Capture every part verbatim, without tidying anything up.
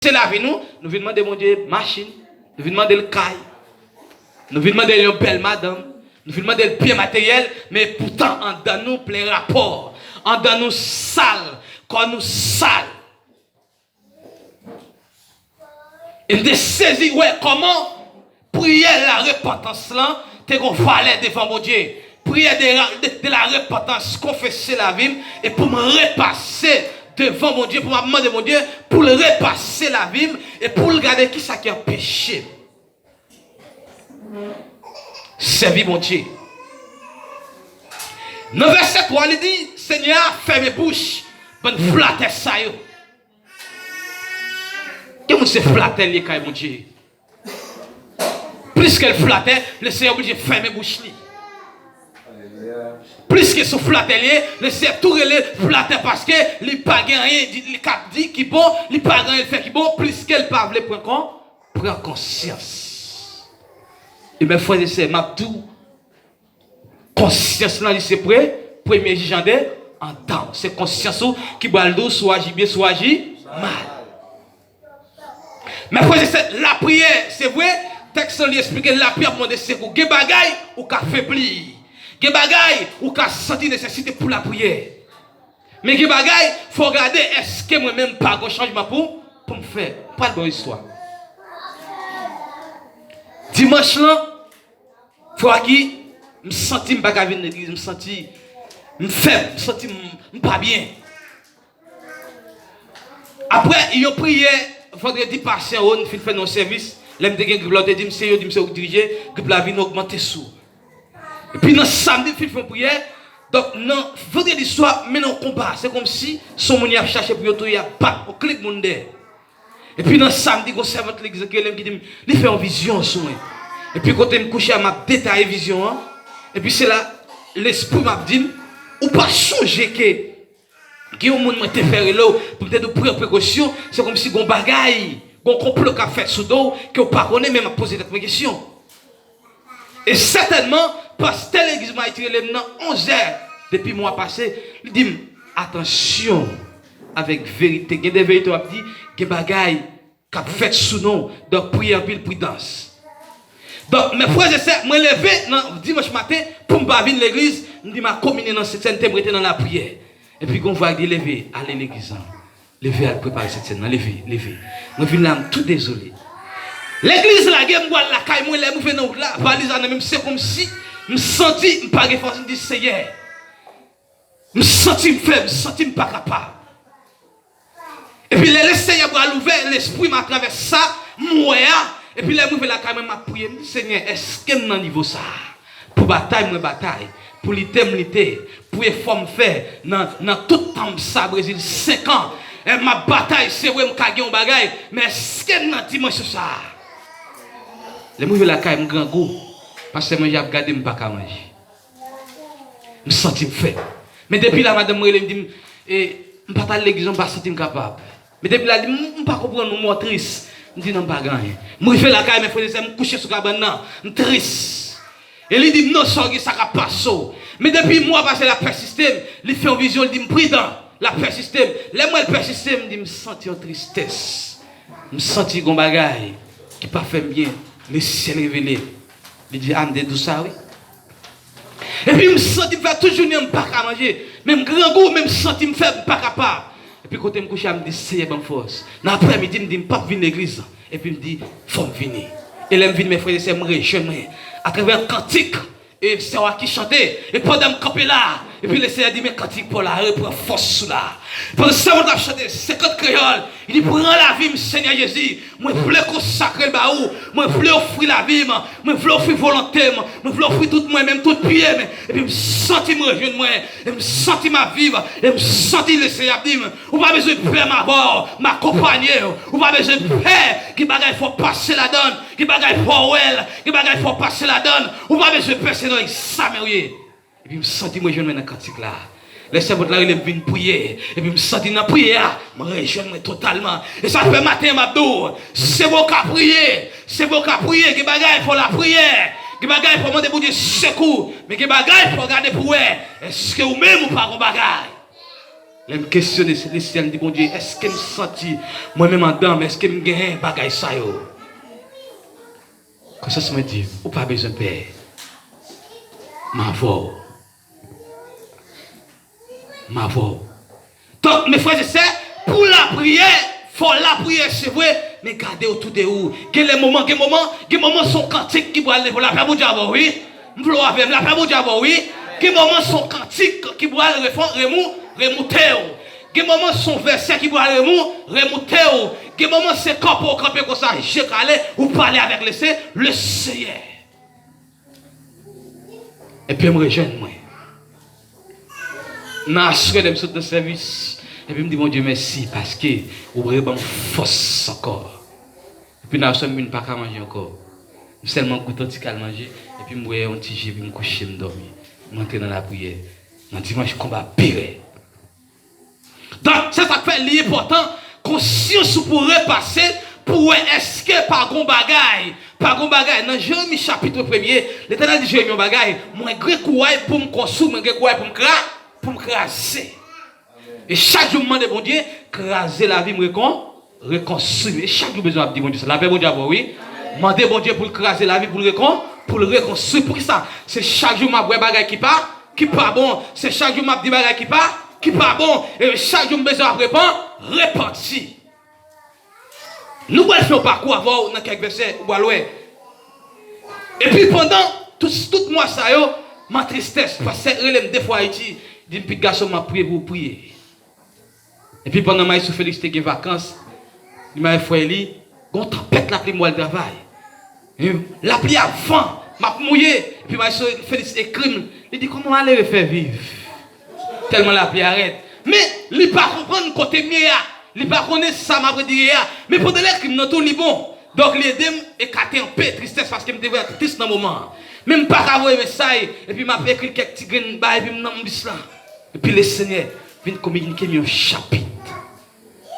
konfese lavi nou, nou vin mande Bondye machin, nou vin mande l kay, nou vin mande l yon bèl madanm, nou vin mande l byen materyèl, men poutan anndan nou plen rapò, anndan nou sal, kò nou sal. E m te sezi wè kòman priyè larepantans lan te gon valè devan Bondye. Priyè de, de, de larepantans, konfese lavi m, e pou m repase devan Bondye, pou m ap mande Bondye pou l repase lavi m, e pou l gade kisa ki anpeche m sèvi Bondye. Nan vèsè twa, li di, Senyè a fèmen bouch bann flatè sa yo. Gen moun se flatè l ye kay Bondye. Plis ke l flatè, Lesenyè oblije fèmen bouch li. Plis ke se flatè l ye, Lesenyè tou rele flatè paske li pa gen anyen di- li k ap di ki bon, li pa gen anyen l fè ki bon, plis ke l pa vle pran kon, pran konsyans. E men frè e sè, m ap di w, konsyans lan li se pre, premye jij anndan, anndan w. Se konsyans ou ki pral di w si w aji byen, si w aji mal. Men frè e sè, lapriyè, se vre, tèks lan li eksplike lapriyè ap mande sekou. Gen bagay ou ka febli. Gen bagay ou ka santi nesesite pou lapriyè. Men gen bagay, fò w gade, èske mwen menm pa gon chanjman pou, pou m fè? M pral ba w istwa. Dimanch lan, frè Aki, m santi m pa ka vin legliz, m santi m fèb, m santi m, m pa byen. Apre yon priyè vandredi pase anwo, n fin fè nan yon sèvis, lè m te gen grip la, yo te di m se yo, di m se yo ki dirije, grip la vin ogmante sou. Epi nan samdi, m fin fè yon priyè, donk nan vandredi swa, m mennen yon konba, se kòmsi se yon moun y ap chache pou yo touye, y ap bat, yon klib moun dèyè. Epi nan samdi, gon sèvant legliz lan ki rele m, ki di m, li fè yon vizyon sou mwen. Epi kote m kouche a, m ap detaye vizyon an. Epi se la, lespri m ap di m, ou pa sonje ke gen yon moun mwen te fè rele w, pou m te di w pran prekosyon, se kòmsi gon bagay, gon konplo k ap fèt sou do w, ke w pa konnen, men m ap poze tèt mwen kesyon. E sètènman, pastè legliz mwen Ayiti rele m nan onzè depi mwa pase, li di m, atansyon avèk verite. Gen de verite w ap di, gen bagay k ap fèt sou non, donk priye anpil, pridans. Donk, men frè e sè, mwen leve nan dimanch maten pou m pa vin legliz, m di m a konbine nan sentsèn, m rete nan lapriyè. Epi gon vwa ki di, leve, ale legliz lan. Leve al prepare sentsèn nan, leve, leve. Mwen vin la, m tou dezole. Legliz lage m, m pral lakay mwen, lè m rive nan wout la, valiz la nan men m, se kòmsi m santi m pa gen fòs, m di, Senyè, m santi m fèb, m santi m pa kapab. Epi lè Lesenyè pral ouvè lespri m atravè sa m wè a, epi lè m rive lakay mwen, m ap priye, m di, Senyè, èske m nan nivo sa a? Pou batay mwen batay, pou lite m lite, pou efò m fè nan, nan tout tan m sa Brezil, senk an, e m ap batay, se vre m ka gen yon bagay, men èske m nan dimansyon sa a? Lè m rive lakay, m grangou, pastè manje ap gade m, m pa ka manje. M santi m fèb. Men depi la, madanm mwen rele m, di m, e, m pa t al legliz non, m pa santi m kapab. Men depi la, li di m, m pa konprann ou, m wè w tris. M di, non, m pa gen anyen. M rive lakay, men frè e sè, m kouche sou kabann nan, m tris. E li di m, non, sa w gen, sa k ap pase w. Men depi mwa pase, l ap pèsiste m. Li fè yon vizyon, li di m, pridan. L ap pèsiste m. Lè m wè l pèsiste m, m di, m santi yon tristès. M santi gon bagay ki pa fè m byen. Lesyèl revele m. Li di, a, m te di w sa, wi. Epi m santi m fè tout jounen an, m pa ka manje. Men m grangou, men m santi m fèb, m pa kapab. Epi kote m kouche a, m di, Senyè, ban m fòs. Nan aprèmidi, m di, m p ap vin legliz lan. Epi m di, fò m vini. E lè m vini, men frè e sè, m rejwenn mwen atravè yon kantik. E sè w a ki chante. E pandan m kanpe la, epi Lesenyè di, men kantik pa w la, repran fòs ou la. Pandan sèvant la ap chante, senkant kreyòl, li di, pran lavi m, Senyè Jezi. Mwen vle konsakre l ba ou. Mwen vle ofri lavi m. Mwen vle ofri volonte m. Mwen vle ofri tout mwen, menm tout pye m. Epi m santi m rejwenn mwen. E m santi m ap viv. E m santi Lesenyè ap di m, ou pa bezwen pè, m avè w. M akonpanye w. Ou pa bezwen pè. Gen bagay fò w pase ladan l. Gen bagay fò w wè l. Gen bagay fò w pase ladan l. Ou pa bezwen pè, se nan egzamen w ye. Epi m santi m rejwenn mwen nan kantik la. Lè sèvant la rele m vin priye, epi m santi nan priyè a, m rejwenn mwen totalman. E sa fè maten an m ap di w, se vre w ka priye, se vre w ka priye, gen bagay fò lapriyè, gen bagay fò mande Bondye sekou, men gen bagay fò gade pou wè, èske ou menm ou pa gon bagay. Lè m kesyone Lesyèl, m di, Bondye, èske m santi mwen menm anndan m, èske m genyen bagay sa yo? Konsyans mwen di m, ou pa bezwen pè. M avè w. M avè w. Donk, mes frères et sœurs, pou lapriyè, fò w lapriyè, se vre, men gade otou de ou. Gen lè moman, gen moman, gen moman se yon kantik ki pral leve w. Lapè Bondye avè w, wi. M vle w avè m, lapè Bondye avè w, wi. Gen moman se yon kantik ki pral refon-, remou-, remoute w. Gen moman se yon vèsè ki pral remou-, remoute w. Gen moman se kanpe w kanpe konsa, je kale, ou pale avèk Lese-, Lesenyè. Epi m rejwenn mwen. Nan aswè lè m sot nan sèvis, epi m di Bondye mèsi paske ou reban m fòs ankò. Epi nan aswè m vin pa ka manje ankò. M sèlman goute yon ti kal manje, epi m bwè yon ti ji, epi m kouche, m dòmi. M antre nan lapriyè. Nan dimanch konba pi rèd. Donk, se sa k fè li enpòtan, konsyans ou pou repase, pou wè èske pa gon bagay, pa gon bagay. Nan Jeremi chapit premye, Letènèl di Jeremi yon bagay, mwen gen kouray pou m konstwi, mwen gen kouray pou m kra-, pou m kraze. E chak jou m mande Bondye, kraze lavi m, rekon-, rekonstwi m. E chak jou bezwen ap di Bondye sa. Lapè Bondye avè w, wi. Mande Bondye pou l kraze lavi, pou l rekon-, pou l rekonstwi. Poukisa? Se chak jou m ap wè bagay ki pa, ki pa bon. Se chak jou m ap di bagay ki pa, ki pa bon. E chak jou m bezwen ap repan-, repanti. Nou pral fè yon pakou avè w nan kèk vèsè, ou pral wè. Epi pandan tout, tout mwa sa yo, m an tristès. Pastè rele m de fwa Ayiti, di m, "Pitit gason m, m ap priye pou ou, priye." Epi pandan Maestro Félix te gen vakans, li mare frè li, gon tanpèt lapli m pral travay. Lapli a van, m ap mouye. Epi Maestro Félix ekri m, li di, "Kòman malere fè viv? Tèlman lapli a rèd." Men, li pa konprann kote m ye a. Li pa konnen sa m ap redire a. Men pandan l ekri m nan tou, li bon. Donk, li ede m ekate anpe tristès paske m te vrèman tris nan moman an. Men m pa ka voye mesaj, epi m ap ekri kèk ti grenn bagay, epi m nan bis la. Epi Lesenyè vin kominike m yon chapit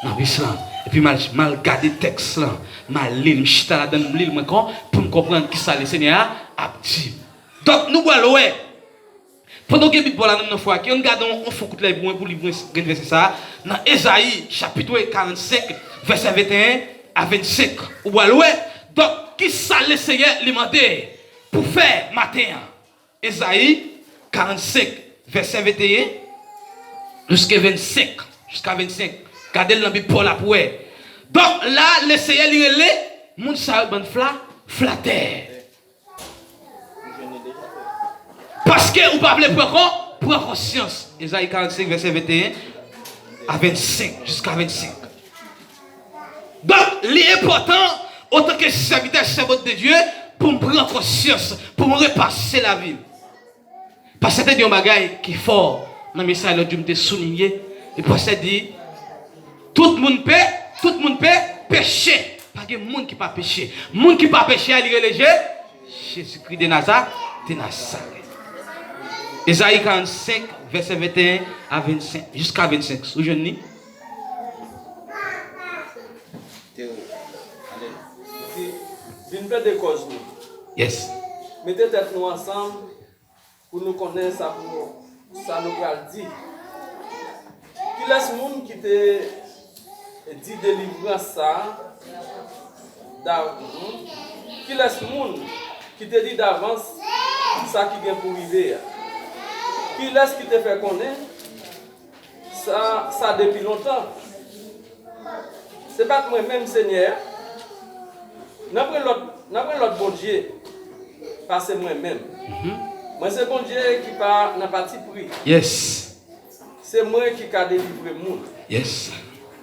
nan bis lan. Epi m al, m al gade tèks lan, m al li l, m chita ladan l, m li l mwen kon, pou m konprann kisa Lesenyè a ap di m. Donk, nou pral wè. Pandan w gen Bib pa w la nan men w, frè, ann gade yon, yon fon kout lèy pou mwen, pou li mwen grenn vèsè sa a. Nan Ezayi, chapit karannsenk, vèsè venteyen a vennsenk. Ou pral wè. Donk, kisa Lesenyè li mande pou fè maten an? Ezayi karannsenk, vèsè venteyen jiska vennsenk, jiska vennsenk. Gade l nan Bib pa w la pou wè. Donk, la, Lesenyè li rele moun sa yo bann fla-, flatè. Paske ou pa vle pran kon-, pran konsyans. Ezayi karannsenk, vèsè venteyen a vennsenk, jiska vennsenk. Donk, li enpòtan, antanke sèvitè, sèvant de Dye, pou m pran konsyans, pou m repase lavi m. Pastè te di yon bagay ki fò nan mesaj lòt jou m te soulinye. E pastè di, tout moun pe, tout moun pe peche. Pa gen moun ki pa peche. Moun ki pa peche a, li rele Je-, Jezikri de Naza-, de Nazarèt. Ezayi karannsenk, vèsè venteyen a vennsenk, jiska vennsenk. Ou jwenn li? Te ou. Vin plede kòz nou. Yes. Mete tèt nou ansanm pou nou konnen sa pou, sa nou pral di. Kilès moun ki te di delivrans sa a dav-, kilès moun ki te di davans sa ki gen pou rive a? Kilès ki te fè konnen sa, sa depi lontan? Se pa t mwen menm, Senyè? N ap gen lòt, n ap gen lòt bondye pase mwen menm. Mwen se Bondye ki pa nan patipri. Yes. Se mwen ki ka delivre moun. Yes.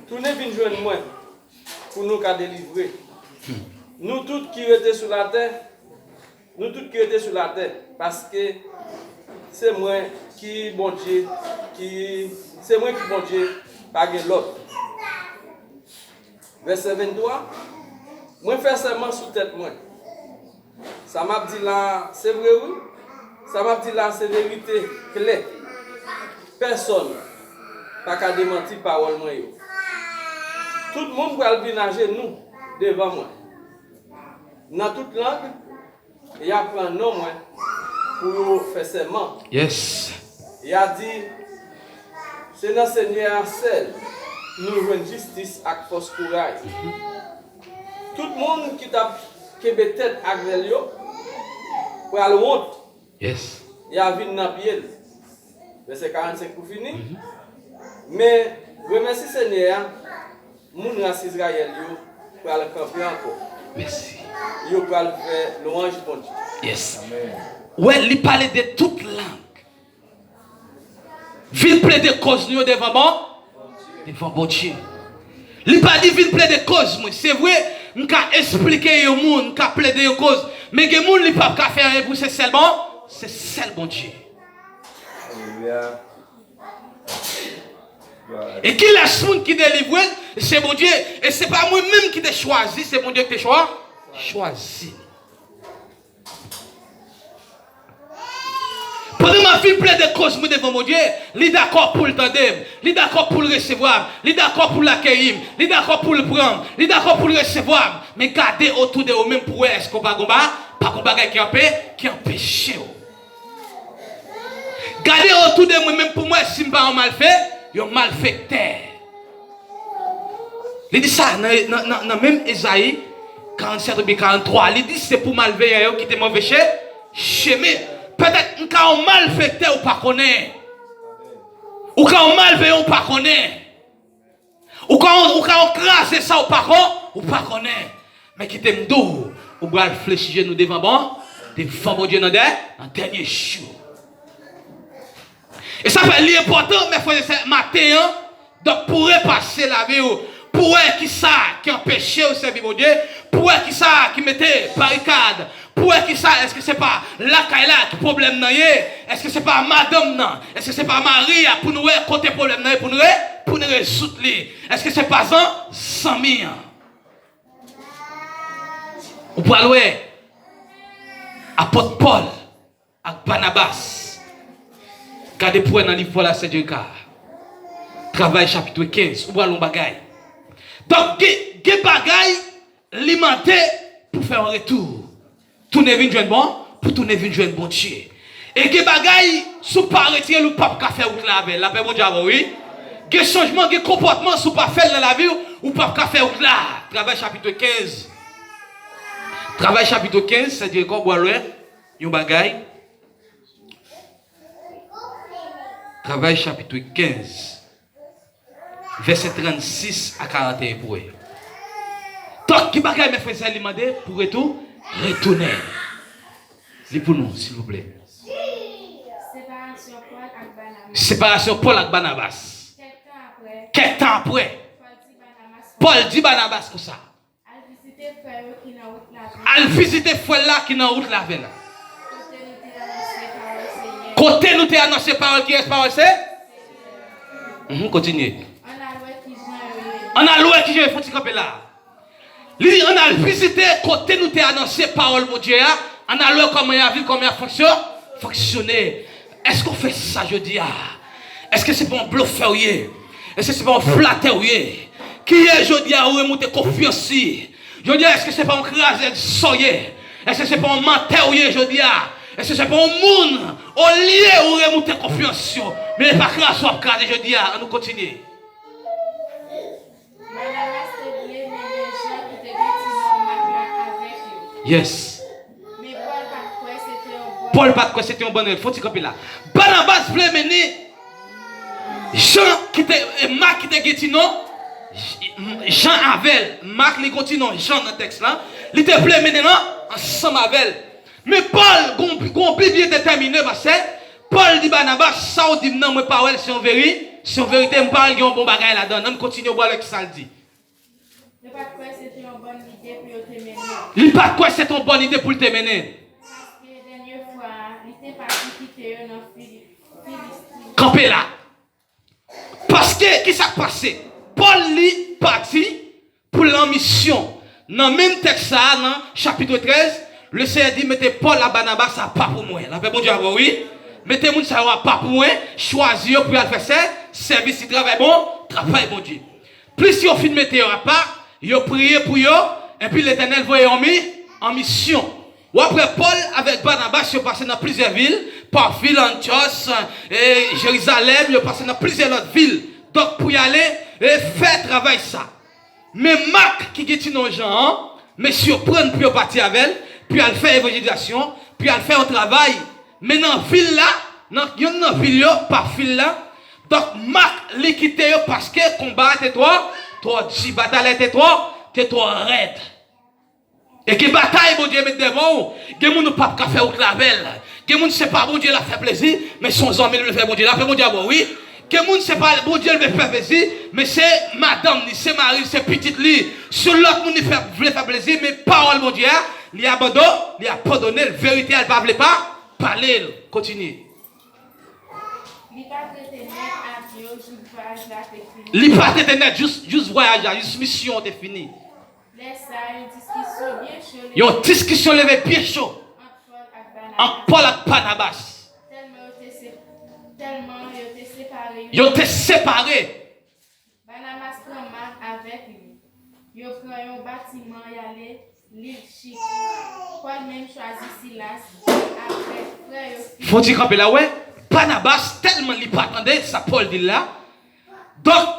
Tounen vin jwenn mwen pou nou ka delivre. Nou tout ki rete sou latè, nou tout ki rete sou latè, paske se mwen ki Bondye, ki, se mwen ki Bondye, pa gen lòt. Vèsè venntwa, mwen fè sèman sou tèt mwen. Sa m ap di la a, se vre wi. Sa m ap di la a, se verite klè. Pèsonn pa ka demanti pawòl mwen yo. Tout moun pral vin ajenou devan mwen. Nan tout lang, y a pran non mwen pou yo fè sèman. Yes. Y a di, Se nan Senyè a sèl nou jwenn jistis ak fòs kouraj. Tout moun ki t ap kenbe tèt ak rèl yo pral wont. Yes. Y a vin nan pye l. Vèsè karannsenk pou fini. Men, remèsi Senyè a, moun ras Izrayèl yo pral kanpe ankò. Mèsi. Yo pral fè lwanj Bondye. Yes. Wè, li pale de tout lang. Vin plede kòz nou yo devan bon, devan Bondye. Li pa di vin plede kòz mwen. Se vre, m ka esplike yon moun, m ka plede yon kòz. Men gen moun li p ap ka fè anyen pou se sèl bon, se sèl Bondye. Alelouya. E kilès moun ki delivre l? Se Bondye. E se pa mwen menm ki te chwazi, se Bondye ki te chwa, chwazi. Pandan m ap vin plede kòz mwen devan Bondye, li dakò pou l tande m, li dakò pou l resevwa m, li dakò pou l akeyi m, li dakò pou l pran m, li dakò pou l resevwa m. Men gade otou de ou menm pou wè èske w pa gon ba, pa gon bagay ki anpe, ki anpeche w. Gade otou de mwen menm pou m wè si m pa yon malfe, yon malfektè. Li di sa nan, nan, nan, nan menm Ezayi karannsèt oubyen karanntwa. Li di se pou malveyan yo kite move che-, chemen. Petèt m ka yon malfektè ou pa konnen. Ou ka yon malveyan ou pa konnen. Ou ka, ou ka yon kraze sa ou pa kon, ou pa konnen. Men kite m di w, ou pral flechi jenou devan bon, devan Bondye nan dè, nan dènye jou. E sa fè li enpòtan, men frè e sè, maten an, donk pou repase lavi w, pou wè kisa ki anpeche w sèvi Bondye, pou wè kisa ki mete barikad, pou wè kisa, èske se pa lakay la ki pwoblèm nan ye, èske se pa madanm nan, èske se pa mari a, pou nou wè kote pwoblèm nan ye, pou nou re-, pou nou rezoud li, èske se pa zan-, zanmi an. Ou pral wè apot Pòl ak Banabas. Gade pou wè nan liv Pòl a Sèdrika. Travay chapit kenz. Ou pral wè yon bagay. Donk, gen, gen bagay li mande pou fè yon retou. Tounen vin jwenn bon, pou tounen vin jwenn Bondye. E gen bagay, si w pa retire l, ou p ap ka fè wout la avè l. Lapè Bondye avè w, wi. Gen chanjman, gen konpòtman, si w pa fè l nan lavi w, ou p ap ka fè wout la. Travay chapit kenz. Travay chapit kenz, Sèdrika, ou pral wè yon bagay. Travay chapit kenz, vèsè trannsis a karanteyen pou wè. Donk, ki bagay men frè sa li mande pou retou-, retounen? Li pou nou, silvouplè. Separasyon Pòl ak Banabas. Separasyon Pòl ak Banabas. Kèk tan apre, Kèk tan apre, Pòl di Banabas, Pòl di Banabas konsa. Al vizite frè yo ki nan wout lavi. Al vizite frè la ki nan wout lavi la. Kote nou te anonse pawòl Senyè. Kote nou te anonse pawòl kiyès pawòl se? Mhm, kontinye. Ann al wè ki jan yo ye. Ann al wè ki jan yo ye, fon ti kanpe la. Li di, ann al vizite kote nou te anonse pawòl Bondye a, ann al wè kòman y ap viv, kòman y ap fonksyo-, fonksyone. Èske w fè sa jodi a? Èske se pa yon blofè w ye? Èske se pa yon flatè w ye? Ki ye jodi a ou remoute konfyans li? Jodi a, èske se pa yon krazèd sò w ye? Èske se pa yon mantè w ye jodi a? Èske se pa yon moun olye ou remoute konfyans yo? Men e pa kraze w ap kraze jodi a. Ann nou kontinye. Banabas te vle mennen Jan ki te gen ti non Mak la avèk yo. Yes. Men Pòl pa t kwè se te yon bòn Pòl pa t kwè se te yon bòn rèl. Fon ti kanpe la. Banabas vle mennen Jan ki te, e, Mak ki te gen ti non Jan avè l. Mak li gon ti non Jan nan tèks la. Li te vle mennen l ansanm avè l. Men Pòl, gon, gon Bib li detèmine, pastè. Pòl di Banabas, sa w di m nan, mwen pa wè l se yon veri-, se yon verite, m pa wè l gen yon bon bagay ladan l. Ann kontinye, w pral wè kisa l di. Yo pa t kwè se te yon bòn lide pou yo te mennen l. Li pa t kwè se te yon bòn ide pou l te mennen l. Paske dènye fwa a, li te pati kite yo nan Fili-, Filisti. Kanpe la. Paske, ki sa k pase? Pòl li pati pou l an misyon. Nan menm tèks sa a, nan chapit trèz, Lesenyè di, mete Pòl ak Banabas apa pou mwen. Lapè Bondye avè w, wi. Mete moun sa yo apa pou mwen, chwazi yo pou y al fè sè-, sèvis li, travay bon, travay Bondye. Plis yo fin mete yo apa, yo priye pou yo, epi Letènèl voye yo an mi-, an misyon. W ap wè Pòl avèk Banabas, yo pase nan plizyè vil, Pafil, Antyòs, e Jerizalèm, yo pase nan plizyè lòt vil. Donk, pou y ale e fè travay sa. Men Mak, ki gen ti non Jan an, mesye yo pran l pou yo pati avè l, pou y al fè evanjelizasyon, pou y al fè yon travay. Men nan vil la, nan yonn nan vil yo, Pafil la, donk, Mak, li kite yo paske konba a te twò, twò di, batay la te twò, te twò rèd. E gen batay Bondye met devan w, gen moun ou p ap ka fè wout la avè l. Gen moun se pa Bondye l ap fè plezi, men se yon zanmi l vle fè Bondye. Lapè Bondye avè w, wi. Gen moun se pa Bondye l vle fè plezi, men se madanm li, se mari l, se pitit li, se lòt moun li fè, vle fè plezi, men pawòl Bondye a, li abandone, li abandone l, verite a, li pa vle pa pale l. Kontinye. Li pa t rete nèt ak yo jis vwayaj la te fini. Li pa t rete nèt jis, jis vwayaj la, jis misyon an te fini. Lè sa, yon diskisyon byen cho leve Yon diskisyon leve byen cho ant Pòl ak ant Banabas. Pòl ak Banabas. Tèlman yo te se-, tèlman yo te separe yo. Yo te separe. Banabas pran Mak avèk li. Yo pran yon batiman y ale lil Chip. Pòl menm chwazi Silas. Apre frè yo fin Fò ti kanpe la, wè. Banabas, tèlman li pa tande sa Pòl di l la. Donk,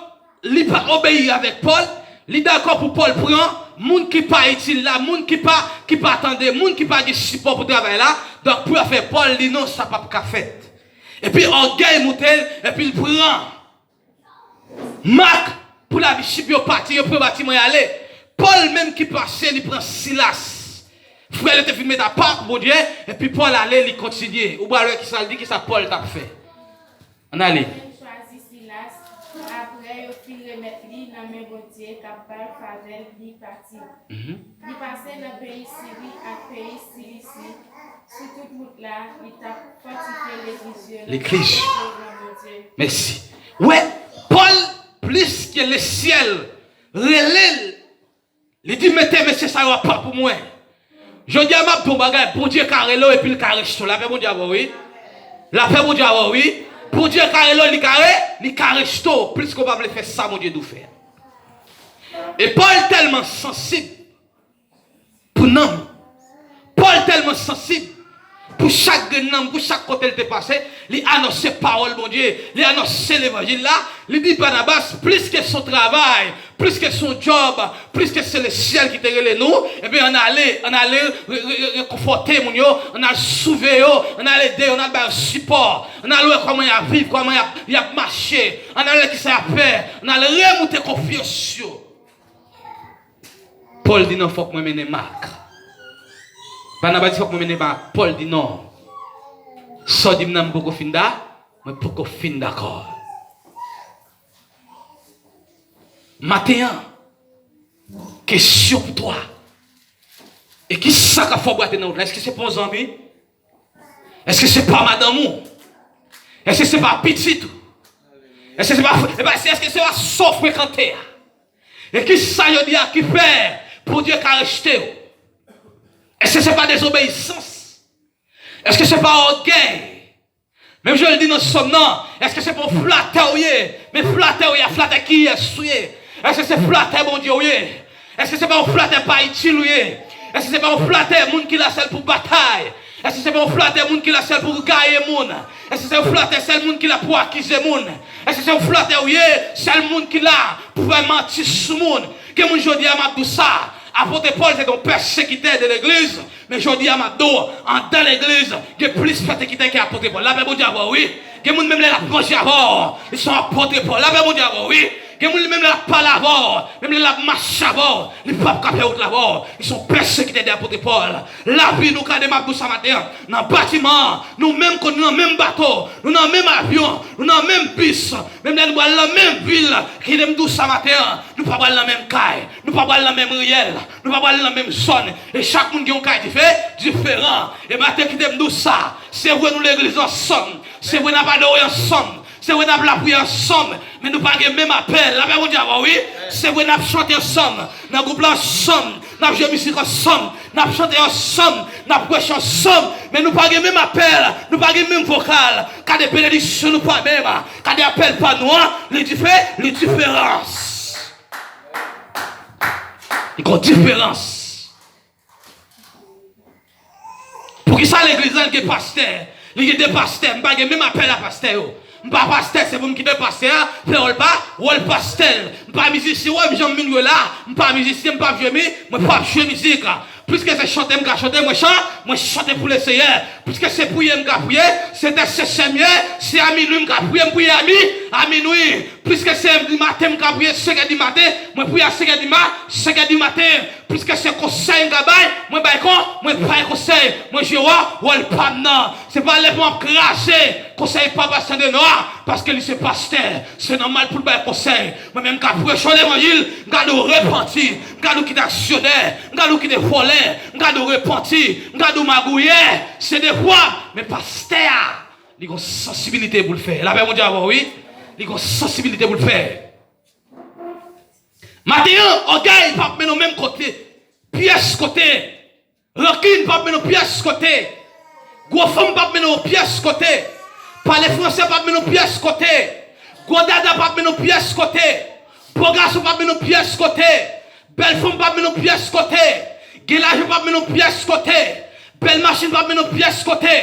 li pa obeyi avèk Pòl. Li dakò pou Pòl pran moun ki pa itil la, moun ki pa, ki pa tande, moun ki pa gen sipò pou travay la. Donk, pou yo fè Pòl di non, sa p ap ka fèt. Epi ògèy moute l, epi l pran Mak, pou l al Chip, yo pati, yo pran batiman y ale. Pòl menm ki pase, li pran Silas. Frè yo te fin met apa pou Bondye, epi Pòl ale, li kontinye. Ou pral wè kisa l di, kisa Pòl t ap fè. Ann ale. Menm chwazi Silas, apre yo fin remèt li nan men Bondye k ap ba l favè, li pati. Mhm. Li pase nan peyi Siri ak peyi Silisi. Sou tout wout la, li t ap fòtifye legliz yo nan Legliz. Devan Bondye. Mèsi. Wè, Pòl, plis ke lesyèl rele l, li di, mete mesye sa yo apa pou mwen. Jodi a, m ap di w yon bagay, Bondye ka rele w epi l ka rejte w. Lapè Bondye avè w, wi. Lapè Bondye avè w, wi. Bondye ka rele w, li ka re-, li ka rejte w. Plis ke w pa vle fè sa Bondye di w fè a. E Pòl tèlman sansib pou nanm. Pòl tèlman sansib pou chak grenn nanm, pou chak kote l te pase, li anonse pawòl Bondye, li anonse levanjil la, li di Banabas, plis ke se yon travay, plis ke se yon djòb, plis ke se lesyèl ki te rele nou, ebyen, ann ale, ann ale re-, re-, re-, rekonfòte moun yo, ann al souve yo, ann al ede yo, ann al ba yo sipò, ann al wè kòman y ap viv, kòman y ap, y ap mache, ann al wè kisa y ap fè, ann al remoute konfyans yo. Pòl di non, fòk mwen mennen Mak. Banaba di fòk mwen mennen Mak. Pòl di non. Sa w di m nan, m poko fin da, mwen poko fin dakò. Maten an, kesyon pou twa. E kisa k ap fè w bwate nan wout la? Èske se pa yon zanmi? Èske se pa madanm ou? Èske se pa pitit ou? Èske se pa, e pa, èske se pa sa w frekante a? E kisa yo di a ki fè Bondye ka rejte w? Èske se pa dezobeyisans? Èske se pa ògèy? Menm jan l di nan sòm nan, èske se pa yon flatè w ye? Men flatè w ye a, flatè kiyès ou ye? Èske se flatè Bondye w ye? Èske se pa yon flatè pa itil ou ye? Èske se pa yon flatè moun ki la sèl pou batay? Èske se pa yon flatè moun ki la sèl pou gaye moun? Èske se yon flatè sèl moun ki la pou akize moun? Èske se yon flatè ou ye, sèl moun ki la pou fè manti sou moun? Gen moun jodi a, m ap di w sa, apot Pòl se te yon pèsekitè de legliz, men jodi a, m ap di w, anndan legliz, gen plis pèsekitè ke apot Pòl. Lapè Bondye avè w, wi. Gen moun menm lè l ap manje avè w, li se yon apot Pòl. Lapè Bondye avè w, wi. Gen moun li menm lè l ap pale avè w, menm lè l ap mache avè w, li p ap ka fè wout la avè w. Li se yon pèsekitè de apot Pòl. Lavi nou, gade m ap di w sa maten an, nan batiman an, nou menm kon nou nan menm bato, nou nan menm avyon, nou nan menm bis, menm lè nou pral nan menm vil, kite m di w sa maten an, nou pa pral nan menm kay, nou pa pral nan menm riyèl, nou pa pral nan menm zòn. E chak moun gen yon kay dife-, diferan. E maten, kite m di w sa, se vre nou legliz ansanm, se vre n ap adore ansanm, se vre n ap lapriyè ansanm, men nou pa gen menm apèl. Lapè Bondye avè w, wi. Se vre n ap chante ansanm, nan gwoup la ansanm, n ap jwe mizik ansanm, n ap chante ansanm, n ap preche ansanm, men nou pa gen menm apèl, nou pa gen menm vokal. Gade benediksyon nou pa menm, gade apèl pa nou an, li dife-, li diferans. Li gon diferans. Poukisa legliz la gen pastè, Li gen de pastè, m pa gen menm apèl a pastè yo. M pa pastè, se pou m kite pastè a fè wòl pa, wòl pastè l. M pa mizisyen, wè m jan m vin jwe la. M pa mizisyen, m p ap jwe mi, mwen p ap jwe mizik. Pliske se chante m ka chante, mwen chan, mwen chante pou Leseyè. Pliske se priye m ka priye, se entèsesè m ye, se a minwi m ka priye, m priye a mi, a minwi. Pliske se dimaten m ka priye, senk è dimaten, mwen priye a senk è dima, senk è dimaten. Pliske se konsèy m ka bay, mwen bay kon, mwen bay konsèy, mwen jwe wò, wòl pa m nan. Se pa lè pou m ap kraze konsèy pa pastè Denò a, paske li se pastè, se nòmal pou l bay konsèy. Mwen menm m ka preche w levanjil, m ka di w repanti, m ka di w kite aksyonè, m ka di w kite vòlè, m ka di w repanti, m ka di w magouyè, se devwa m. Men pastè a, li gon sansibilite pou l fè. Lapè Bondye avè w, wi. Li gon sansibilite pou l fè. Maten an, ògèy p ap mennen w menm kote, pyès kote. Rankin p ap mennen w pyès kote. Gwo fanm p ap mennen w pyès kote. Pale fransè p ap mennen w pyès kote. Gwo dada p ap mennen w pyès kote. Bo gason p ap mennen w pyès kote. Bèl fanm p ap mennen w pyès kote. Gen lajan p ap mennen w pyès kote. Bèl machin p ap mennen w pyès kote.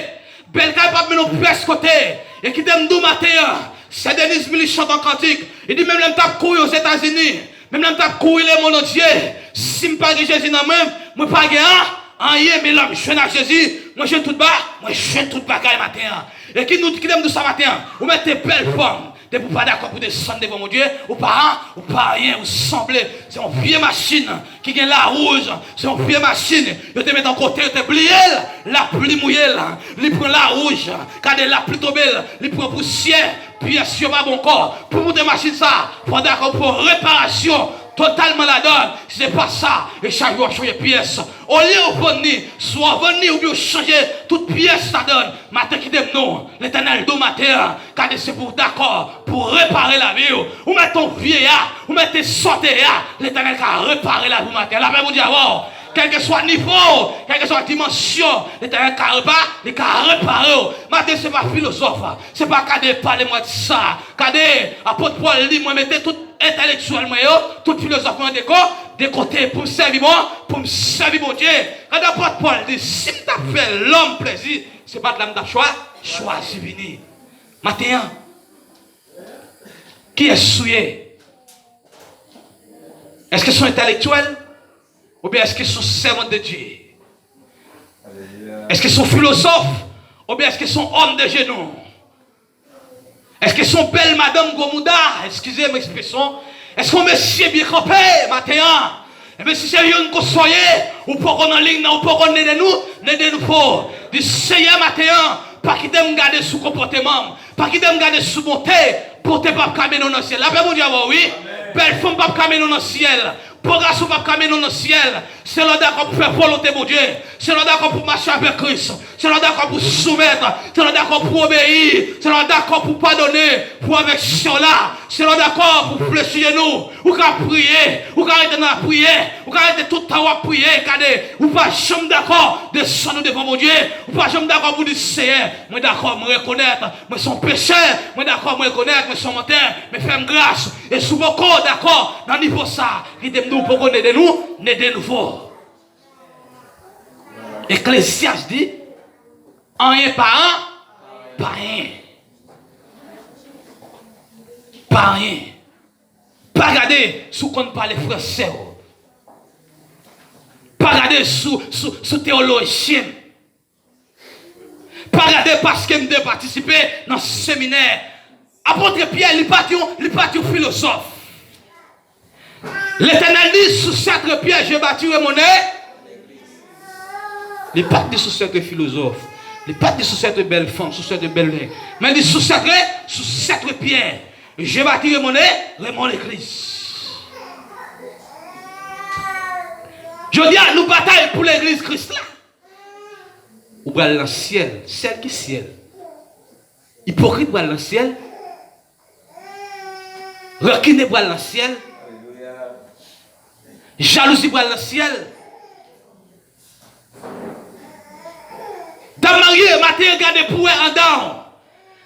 Bèl kay p ap mennen w pyès kote. E kite m di w maten an, sè Deniz Milis chante yon kantik. Li di, menm lè m t ap kouri Ozetazini, menm lè m t ap kouri lemonn antye, si m pa gen Jezi nan men m, mwen pa gen an, anyen, men lè m jwenn ak Jezi, mwen jwenn tout ba, mwen jwenn tout bagay maten an. E ki nou, kite m di w sa maten an, ou mèt te bèl fanm, depi w pa dakò pou desann devan Bondye, ou pa an, ou pa anyen, ou sanble, se yon vye machin ki gen lawouj, se yon vye machin, yo te met yon kote, yo te bliye l, lapli mouye l, li pran lawouj, gade lapli tonbe l, li pran pousyè, pyès yo pa bon ankò. Pou moute machin sa, fò w dakò pou fè yon reparasyon totalman ladan l, si se pa sa, e chak jou w ap chanje pyès. Olye w vann li, swa w vann li oubyen w chanje tout pyès ladan l, maten kite m non, Letènèl di w maten an, gade se pou w dakò pou repare lavi w. Ou mèt te vye a, ou mèt te sòte a, Letènèl ka repare lavi w maten an. Lapè Bondye avè w. Kèlkeswa nivo w, kèlkeswa dimansyon, Letènèl ka repa, li ka repare w. Maten se pa filozòf, se pa gade pale mwen sa. Gade, apot Pòl di, mwen mete tout entèlektyèl mwen yo, tout filozòf mwen de ko-, de kote pou m sèvi Bon, pou m sèvi Bondye. Gade apot Pòl di, si m t ap fè lòm plezi, se pa t la m t ap chwa, chwazi vini. Maten an, kiyès ou ye? Èske se yon entèlektyèl? Oubyen èske se yon sèvant de Dye? Èske se yon filozòf? Oubyen èske se yon òm de jenou? Èske se yon bèl madanm gwo mouda? Eskize m ekspresyon. Èske yon mesye byen kanpe maten an? Ebyen, si se youn konsa w ye, ou poko nan liy nan, ou poko nede nou, nede nou fò. Di, Seyè, maten an, pa kite m gade sou konpòteman m, pa kite m gade sou bonte, bonte p ap ka mennen w nan syèl. Lapè Bondye avè w, wi. Bèl fanm p ap ka mennen w nan syèl. Bon gason p ap ka mennen w nan syèl. Se lè w dakò pou fè volonte Bondye. Se lè w dakò pou mache avèk Kris. Se lè w dakò pou soumèt. Se lè w dakò pou obeyi. Se lè w dakò pou padone. Pou avèk sè w la. Se lè w dakò pou flechi jenou w. Ou ka priye. Ou ka rete nan lapriyè. Ou ka rete tout tan w ap priye. Gade, ou pa janm dakò desann ou devan Bondye. Ou pa janm dakò pou di, Seyè, mwen dakò, mwen rekonèt. Mwen se yon pechè, mwen dakò, mwen rekonèt, mwen se yon mantè, men fè m gras. E si w poko dakò nan nivo sa, kite m di w poko nede nou, nede nouvo. Eklezyas di, anyen pa an, pa anyen. Pa anyen. Pa gade si w konn pale fransè w. Pa gade si w, si w, si w teyolojyen. Pa gade paske m te patisipe nan seminè. Apot Pyè, li pa t yon, li pa t yon filozòf. Letènèl di, sou sèt pyè, je bâtirai mon é-, li pa t di sou sèt filozòf. Li pa t di sou sèt bèl fanm, sou sèt bèl nèg. Men li sou sèt, sou sèt pyè, je bâtirai mon é-, mon église. Jodi a, nou batay pou legliz Kris la. Ou pral nan syèl. Syèl ki syèl? Ipokrit pral nan syèl. Rankinen pral nan syèl. Jalouzi pral nan syèl. Dam marye, maten an gade pou wè anndan w.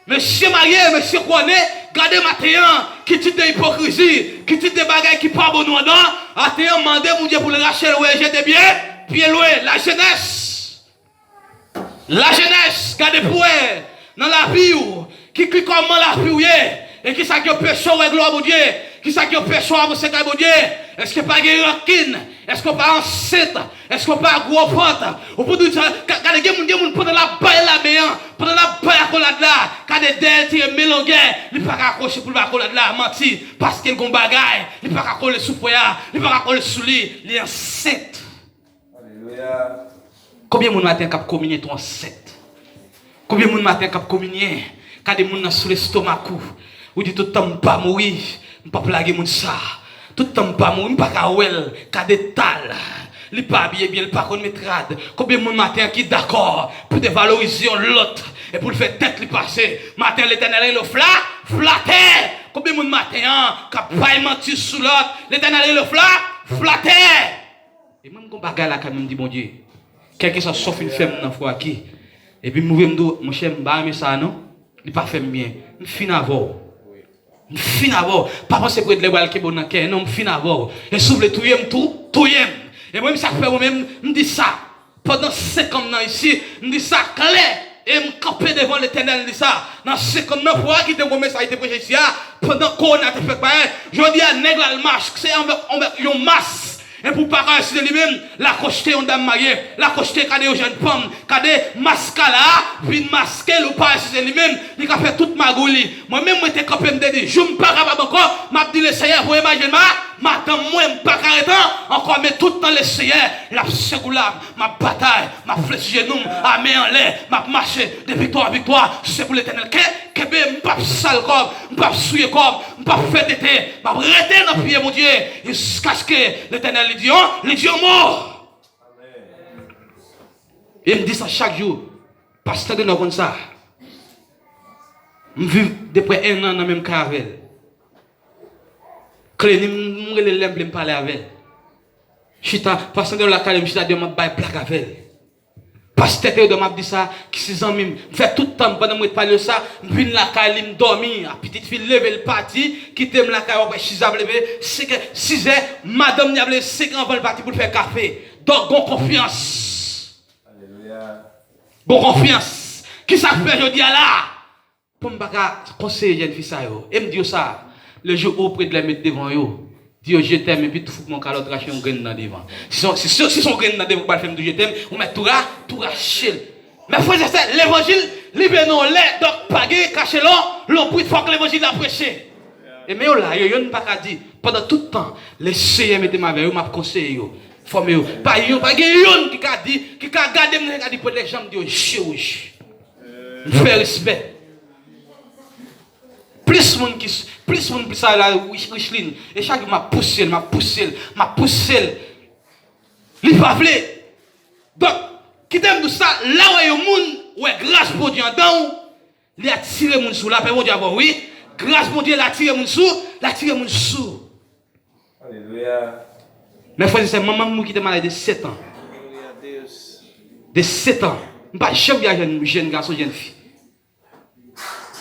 Mesye marye, mesye kouwone, gade maten an, ki tit de ipokrizi, ki tit de bagay ki pa bon nou anndan, maten an mande Bondye pou l rache l, wè, jete byen, byen lwen, lajenès. Lajenès, Gade pou wè nan lavi w, ki, ki kòman lavi w ye, e kisa k anpeche w wè glwa Bondye, kisa k anpeche w avanse kay Bondye, èske pa gen rankin, èske w pa ansent, èske w pa gwo vant, ou pou di sa, ka- gade gen moun, gen moun pandan l ap bay lamen an, pandan l ap bay akolad la, gade dèyè l tire men longè, li pa ka akwoche pou l bay akolad la, manti, paske l gon bagay, li pa ka kole sou frè a, li pa ka kole sou li, li ansent. Alelouya. Konbyen moun maten k ap kominye tou ansent? Konbyen moun maten k ap kominye? Gade moun nan sou lestomak ou. Ou di tout tan m pa mouri, m p ap lage moun sa. Tout tan m pa mouri, m pa ka wè l. Gade ta l. Li pa abiye byen, li pa konn met rad. Konbyen moun maten ki dakò pou devalorize yon lòt e pou l fè tèt li pase? Maten Letènèl rele w fla, flatè. Konbyen moun maten an k ap bay manti sou lòt? Letènèl rele w fla, flatè. E mwen, m gon bagay lakay mwen, m di Bondye, kèlkeswa sa w fin fè m nan, frè Aki, epi m ouvri m di w, monchè, m pa renmen sa a non, li pa fè m byen. M fin avè w. M fin avè w. Pa panse pou Edlè pral kenbe w nan kè, non, m fin avè w. E si w vle touye m tou, touye m. E mwen, m sa k fè mwen menm, m di sa. Pandan senk an m nan isi, m di sa klè. E m kanpe devan Letènèl, m di sa. Nan senk an m nan, frè Aki te gon mesaj te preche isi a, pandan kowona te fèk parèt. Jodi a, nèg la al maske anvè, anvè yon mas. E pou pa ka resite li menm, l achte yon dam marye, l achte kade yon jèn fanm, kade maskara a vin maske l, ou pa resite li menm, li ka fè tout magouy li. Mwen menm, mwen te kanpe, m te di, jou m pa kapab ankò, m ap di Lesenyè voye madanm mwen, madanm mwen, m pa ka ret ankò, men tout tan Lesenyè, l ap sekou l la, m ap batay, m ap flèch jenou m, a men anlè, m ap mache de viktwa an viktwa, se pou Letènèl. Ke- Kenbe, m p ap sal kò m, m p ap souye kò m, m p ap fè tete, m ap rete nan pye Bondye, jiskaske Letènèl li di yon, li di yon mo. E m di sa chak jou, pastè Denò konn sa. M viv deprè en an nan menm kay avè l. Kleni m, m rele l lè m vle m pale avè l. Chita, pastè Denò lakay li, m chita deyò, m ap bay blag avè l. Pastè Teyodò, m ap di sa, ki se zanmi m. M fè tout tan m, pandan m ret pale yo sa, m vin lakay li, m dòmi. A pitit fi l leve, l pati, kite m lakay, w ap wè Chiza ap leve, senk è, sis è, madanm li ap leve senk è anvan l pati pou l fè kafe. Donk, gon konfyans. Alelouya. Gon konfyans. Kisa k fè jodi a la? Pou m pa ka konseye jèn fi sa yo. E m di yo sa, le jou ou prè de lè met devan yo, di yo je t'aime epi tou fout mwen yon kalòt rache yon grenn nan devan. Si se si se yon grenn nan devan ou pral fè m di je t'aime, ou mèt tou ra, tou rache l. Men frè e sè, levanjil li vle nan yon lè, donk pa gen kache lon, lonbrit fòk levanjil la preche. E men yo la, yo youn pa ka di, pandan tout tan, Lesenyè mete m avè yo, m ap konseye yo, fòme yo. Pa yon, pa gen youn ki ka di, ki ka gade m, ki ka di, prè de lè jan m di yo, je wouj. M fè respè. Plis moun ki, plis moun plis sa la, Rich- Richline. E chak jou m ap pouse l, m ap pouse l, m ap pouse l. Li pa vle. Donk, kite m di w sa, lè w wè yon moun wè gras Bondye anndan w, li atire moun sou w. Lapè Bondye avè w, wi. Gras Bondye, l atire moun sou, l atire moun sou. Alelouya. Men frè e sè, manman m mouri kite m a laj de sèt an. Gloria a Deus. De sèt an. M pa janm gen jèn, jèn gason, jèn fi.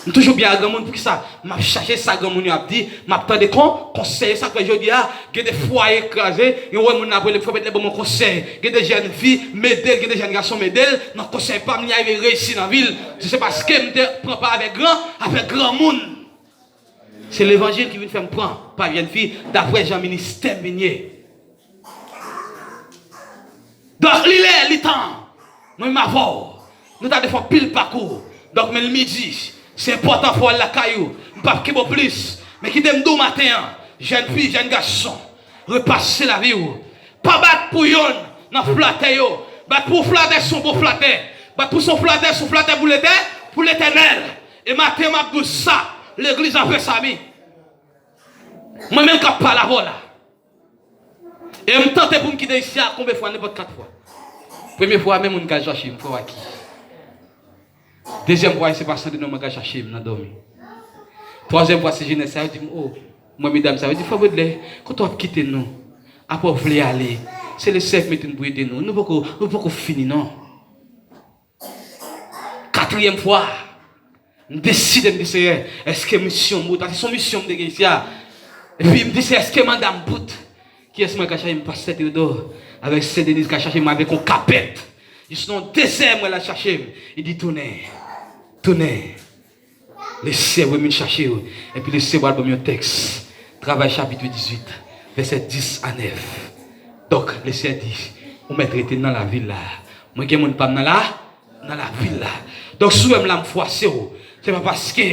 M toujou byen ak granmoun, poukisa? M ap chache sa granmoun yo ap di, m ap tande kon, konsèy, sa k fè jodi a, gen de fwaye kraze, yo wè moun la ap rele m, frè Betlè ban mwen konsèy. Gen de jèn fi m ede l, gen de jèn gason m ede l, nan konsèy pa m, li arive reyisi nan vi l. Se paske m te pran pa avèk gran, avèk granmoun. Se levanjil ki vin fè m pran pa jèn fi, daprè jan ministè m vin ye. Donk, li lè, li tan. Mwen menm avè w, nou ta dwe fè anpil pakou. Donk, men l midi, se enpòtan fò w al lakay ou. M p ap kenbe w plis. Men kite m di w maten an, jèn fi, jèn gason, repase lavi w. Pa bat pou yonn nan flatè yo. Bat pou flatè, se yon bon flatè. Bat pou se yon flatè, se yon flatè pou Letè-, pou Letènèl. E maten an, m ap di w sa, legliz an fè sa, mi. Mwen menm k ap pale avè w la. E m tante pou m kite isi a konbyen fwa, nenpòt kat fwa. Premye fwa, men moun k al chache m, frè Waki. Dezyèm fwa, se pa san de non mwen k al chache m nan dòmi. Twazyèm fwa, se jenès sa yo di m, o, mwen medam sa yo di, frè Baudelaire, kote w ap kite nou? Apa w vle ale? Se Lesenyè k mete n pou ede nou. Nou poko, nou poko fini, non. Katriyèm fwa, m deside, m di, Seyè, èske misyon m, paske se yon misyon m te gen isi a. Epi m di, Seyè, èske manda m bout? Kiyès mwen ka chache m? Pastè Teyodò avèk Sè Deniz ka chache m avèk yon kapèt. Jis nan yon dezè, mwen al chache m. Li di, tounen. Tounen. Lesyèl vin chache w. Epi Lesyèl pral ban m yon tèks. Travay chapit dizuit, vèsè dis a nèf. Donk, Lesyèl di, ou mèt rete nan lavil la. Mwen gen moun pa m nan la, nan lavil la. Donk, si w wè m la, m fwase w. Se pa paske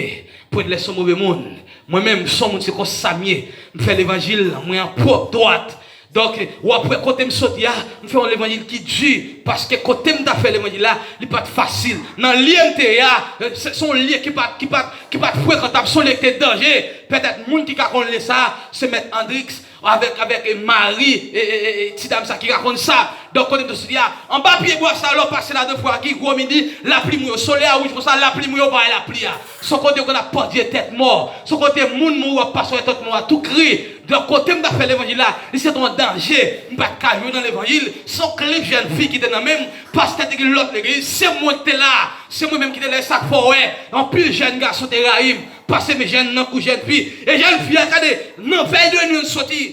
Pwèt Lè se yon move moun. Mwen menm, se yon moun, se konsa m ye. M fè levanjil, mwen an pwòp dwat. Donk, w ap wè kote m soti a, m fè yon levanjil ki di, paske kote m t ap fè levanjil la, li pa t fasil. Nan lye m te ye a, se, se yon lye ki pa t, ki pa t, ki pa t frekantab, se yon lye ki te danje. Petèt moun ki ka konn lye sa a, se Mèt Andriks avèk, avèk Mari, e, e, e, e, ti dam sa ki ka konn sa. Donk, kote m te soti a, anba pye bwa sa, lè w pase ladan fwa ki gwo midi, lapli mouye w. Solèy a wouj konsa, lapli mouye w, pa wè lapli a. Se yon kote yo konn ap pandye tèt mò. Se yon kote moun mouri, w ap pase wè tèt mò a tou gri. Donk, kote m t ap fè levanjil la, li se te yon danje. M pa t ka jwe nan levanjil. Se yon klip jèn fi ki te nan men m. Pastè te gen lòt legliz. Se mwen ki te la. Se mwen menm ki te la. E sa k fè w wè anpil jèn gason te rayi m. Paske men jèn nan kou jèn fi. E jèn fi a, gade, nan vèy de nwi l soti.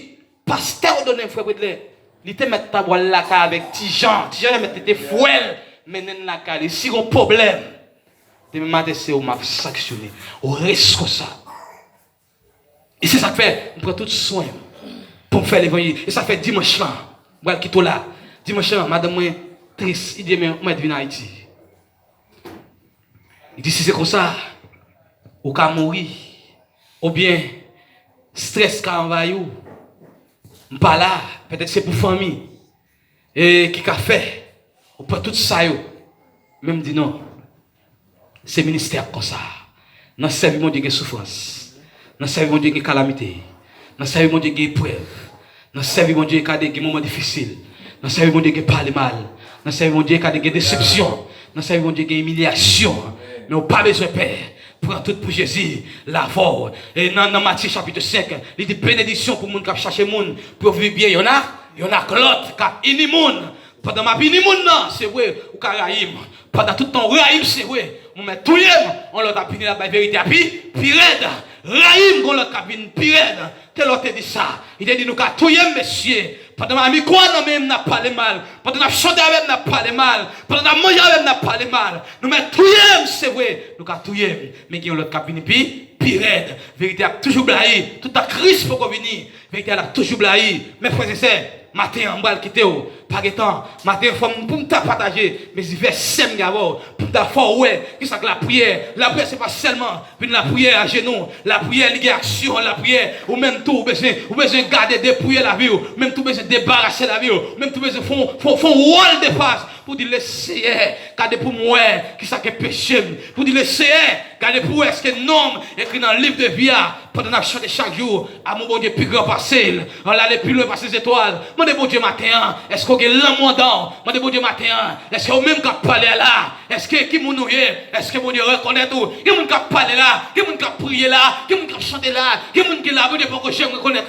Pastè òdone m, frè Pwèt Lè. Li te mèt ta pral lakay avèk Ti Jan. Ti Jan mèt te fè l mennen l lakay li. Si gon pwoblèm, demen maten se ou m ap sanksyone. Ou reskonsab. E se sa k fè m pran tout swen m pou m fè levanjil. E sa k fè dimanch lan, m pral kite w la. Dimanch lan, madanm mwen tris, li di, men ou mèt vin Ayiti. Li di, si se konsa, ou ka mouri. Oubyen, estrès ka anvayi w. M pa la, petèt se pou fanmi. E ki ka fè ou pran tout sa yo. Men m di non. Se ministè k konsa. Nan sèvi Bondye gen soufrans. Nan sèvi Bondye gen kalamite. Nan sèvi Bondye gen eprèv. Nan sèvi Bondye ka gen moman difisil. Nan sèvi Bondye gen pale mal. Nan sèvi Bondye ka gen desepsyon. Nan sèvi Bondye gen imilyasyon. Men ou pa bezwen pè. Pran tout pou Jezi, l avè w. E nan, nan Matye chapit senk, li di benediksyon pou moun k ap chache moun pou yo viv byen yonn ak, yonn ak lòt, k ap ini moun. Pandan m ap ini moun nan, se vre, ou ka rayi m. Pandan tout tan ou rayi m, se vre, ou mèt touye m, yon lòt ap vini, l ap bay verite a pi, pi rèd. Rayi m, gon lòt k ap vin pi rèd. Telor te di sa. Li te di, nou ka touye m, mesye. Pandan m a mikwo a nan men m, n ap pale mal. Pandan n ap chante avè m, n ap pale mal. Pandan n ap manje avè m, n ap pale mal. Nou mèt touye m, se vre. Nou ka touye m. Men gen yon lòt k ap vini pi, pi rèd. Verite a ap toujou blayi. Toutan Kris poko vini, verite a ap toujou blayi. Men frè e sè, maten an, m pral kite w. Pa gen tan. Maten an, fò m, pou m ta pataje, men si vèsè m gen avè w, pou m ta fè w wè kisa k lapriyè. Lapriyè, se pa sèlman vin lapriyè ajenou. Lapriyè, li gen aksyon. Lapriyè, ou menm tou, ou bezwen, ou bezwen gade, depouye lavi w. Ou menm tou bezwen debarase lavi w. Ou menm tou bezwen fè yon, fè yon, fè yon wòl de fas pou di, Leseyè, gade pou m wè kisa k peche m. Pou di, Leseyè, gade pou w wè èske non m ekri nan liv de vi a. Pandan n ap chante chak jou, amou Bondye pi gran pase l. Ann ale pi lwen pase zetwal. Mande Bondye maten an, èske w gen lanmou anndan w? Mande Bondye maten an, èske ou menm k ap pale a la? Èske ki moun ou ye? Èske Bondye rekonèt ou? Gen moun k ap pale la, gen moun k ap priye la, gen moun k ap chante la, gen moun ki la, Bondye poko janm rekonèt li.